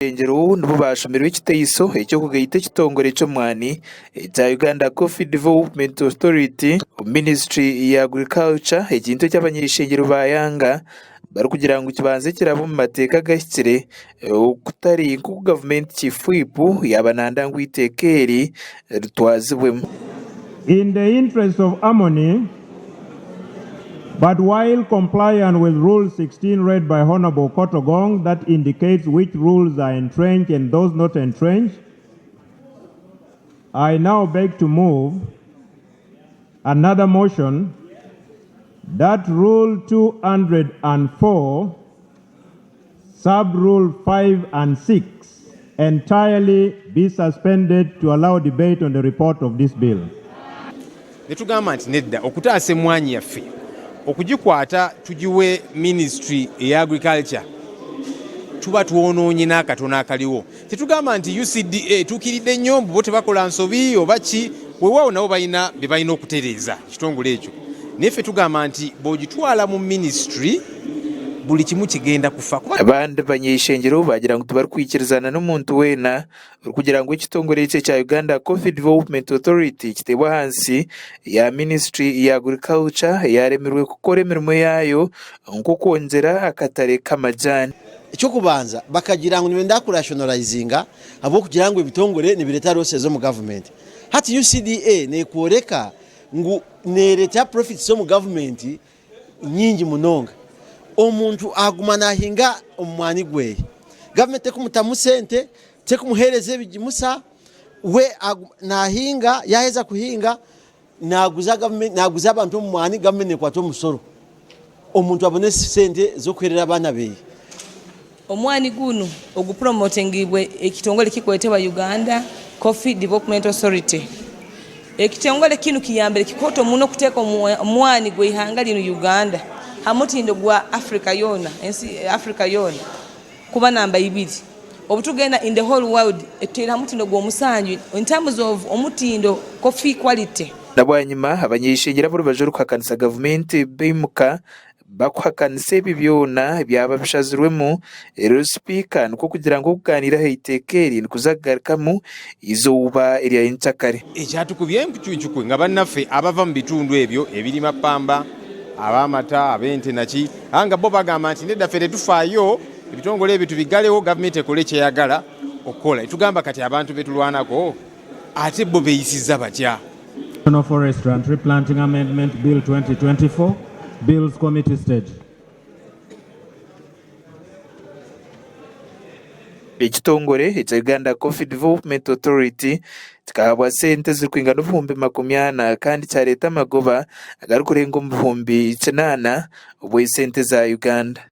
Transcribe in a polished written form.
Abany'eishengyero nibo baashomirwe ekiteiso eky'okugaita ekitongore ky'omwani ekya Uganda Coffee Development Authority omu minisiture ya Agriculture ekintu eki abany'eishengyero baayanga barikugira ngu kibanze kirabe omu mateeka agahikire okutari nk'oku gavumenti Chief Whip yaaba nayenda ngu eiteeka eri ritwazibwemu. In the interest of harmony, But while compliant with Rule 16 read by Honourable Kotogong that indicates which rules are entrenched and those not entrenched, I now beg to move another motion that Rule 204, Sub-Rule 5 and 6 entirely be suspended to allow debate on the report of this bill. Ne tugamba nti nedda, okutaasa emmwaanyi yaffe okugikwata tugiwe minisitule eya agriculture tuba twonoonye n'akatono akaliwo. Tetugamba nti UCDA etuukiridde nnyo mbu bo tebakola nsobi oba ki, weewaawo nabo balina bye balina okutereeza ekitongole ekyo, naye ffe tugamba nti bw'ogitwala mu minisitule buli kimu kigenda kufa. Abandi banyeishengyero baagira ngu tibarikwikirizana n'omuntu weena orikugira ngu ekitongore eki ekya Uganda Coffee Development Authority kiteebwe ahansi ya minisiture ya Agriculture eyaaremirwe kukora emirimo yaayo nk'okwongyera akatare k'amajaani. Eky'okubanza bakagira ngu nibenda kurashonorizinga ahabw'okugira ngu ebitongore nibireeta losses omu gavumenti. Hati UCDA nekworeka ngu nereeta profits omu gavumenti nyingi munonga. Omuntu aguma nahinga omu mwani gweye, gavumenti tekumutamu sente, tekumuhereza ebigimusa, we nahinga yaheza kuhinga Naaguza gavumenti, naaguza abantu omu mwani, gavumenti neekwata omusoro. Omuntu abone sente z'okuheerera abaana beeye. Omwani gunu ogupuromotingibwe ekitongole ekikwetebwa Uganda Coffee Development Authority. Ekitongole kinu kiyambire kikooto muno kuteeka omwani gw'eihanga linu Uganda ha mutindo gwa Africa yoona, ensi Africa yoona kuba namba ibiri. Obutugenda in the whole world etuteire ha mutindo gw'omusanju in terms of omutindo coffee quality. Na bwanyima abanyeishengyero ab'orubaju orurikuhakanisa gavumenti baimuka bakuhakanisa ebi byona ebyaba bishazirwemu reero sipiika nikwo kugira ngu okuganiira aha iteeka eri nikuza kugarukamu eizooba erya nyenkyakare. Ekyatukubye encukwe nga bannaffe abava mu bitundu ebyo ebirima ppamba, ab'amata, ab'ente naki, nga bo bagamba nti nedda ffe tetufaayo. Ebitongole ebyo tubiggalewo gavumenti ekole kyeyagala okukola. Etugamba kati abantu betulwanako ate bo beyisizza batya? National Forestry and Tree Planting Amendment Bill 2024, Bills Committee Stage. Ekitongore ekya Uganda Coffee Development Authority kikahabwa sente ezirikwingana 400,000 kandi kyareeta amagoba agarikurenga omu 800,000 obw'esente za Uganda.